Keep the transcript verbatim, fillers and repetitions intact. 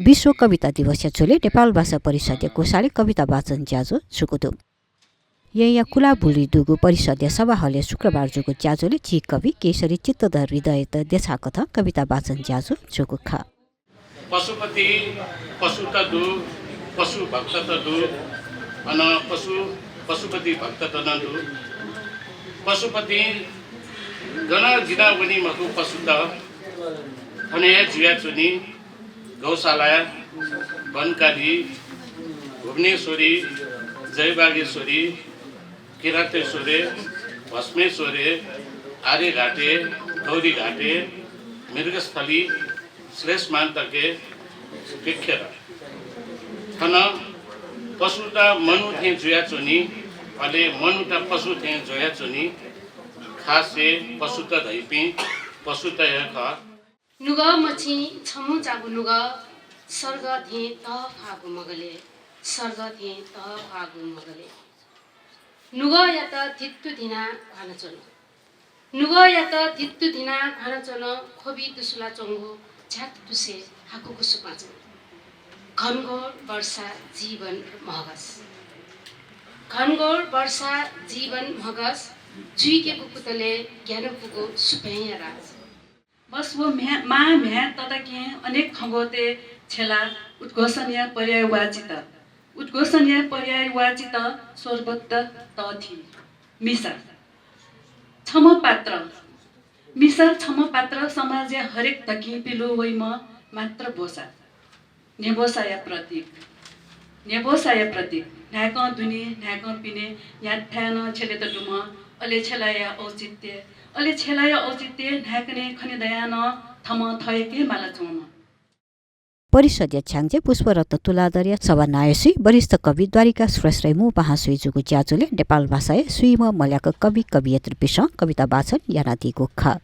विश्व कविता दिवसया झ्वलय् नेपाल भाषा परिषदया ग्वसालय् कविता वाचन ज्याझ्वः जूगु दु। येँया कुलाबुली दुगु परिषदया सभा हलय् शुक्रबार जूगु ज्याझ्वलय् झी कवि केशरी चित्तधर हृदययात देछाकथं कविता वाचन ज्याझ्वः जूगु खः। पशुपति, पशुत दु, पशु भक्तत दु, अन पशु, पशुपति भक्तत नं दु। पशुपति गन जिना वनी मखु पशुत, थन हे जुयाच्वनी। गौशाला, वनकाली, भुवनेश्वरी, जयबागेश्वरी, किरातेश्वरी, भस्मेश्वरी, आर्यघाटे, गौरीघाटे, मृगस्थली, श्लेषमान्तके, केखेर। थन पशुत मनू थें जुयाच्वनी, अले मनूत पशु थें जुयाच्वनी। खास हे पशुत धइपिं पशुत हे खः। नुगः मछिं छम्ह चागु नुगः, सर्ग थें तःफागु मगले, सर्ग थें तःफागु मगले। नुगःयात धित्तु धिना घ्वाना च्वन। नुगःयात धित्तु धिना घ्वाना च्वन, ख्वबि दुसुला च्वंगु झ्यात दुसे हाकुगु सुपाँचु। घनघोर वर्षा जीवन म्हगस। घनघोर वर्षा जीवन म्हगस, जुइकेगु कुतले ग्यानापुगु सुपँया राज। बस व म्ह्या-, मां म्ह्याय् तताकें अनेक खँग्वःतय् छ्यला उद्घोषणया पर्यायवाचित। उद्घोषणया पर्यायवाचित स्वरबद्ध तःथी। मिसा। छम्ह पात्र। मिसा छम्ह पात्र समाजया हरेक धकिं पिलु वइम्ह मात्र ब्वसा। न्ह्यब्वसाया प्रतीक। न्ह्यब्वसाया प्रतीक। न्हाय्कं दुने, न्हाय्कं पिने, न्ह्याथाय् नं छ्यलेत दुम्ह, अले छ्यलाया औचित्य, अले छ्यलाया औचित्य न्हाय्कनय् खने दयाः नं थःम्हं थःयाके माला च्वंम्ह। परिषदया छ्याञ्जे पुष्परत्न तुलाधरया सभानायःसुइ वरिष्ठ कवि द्वारिका श्रेष्ठया मू पाहांसुइ जूगु ज्याझ्वलय् नेपाल भाषाया स्वीम्ह मल्याक कवि कवयित्रीपिसं कविता वाचन यानादीगु खः।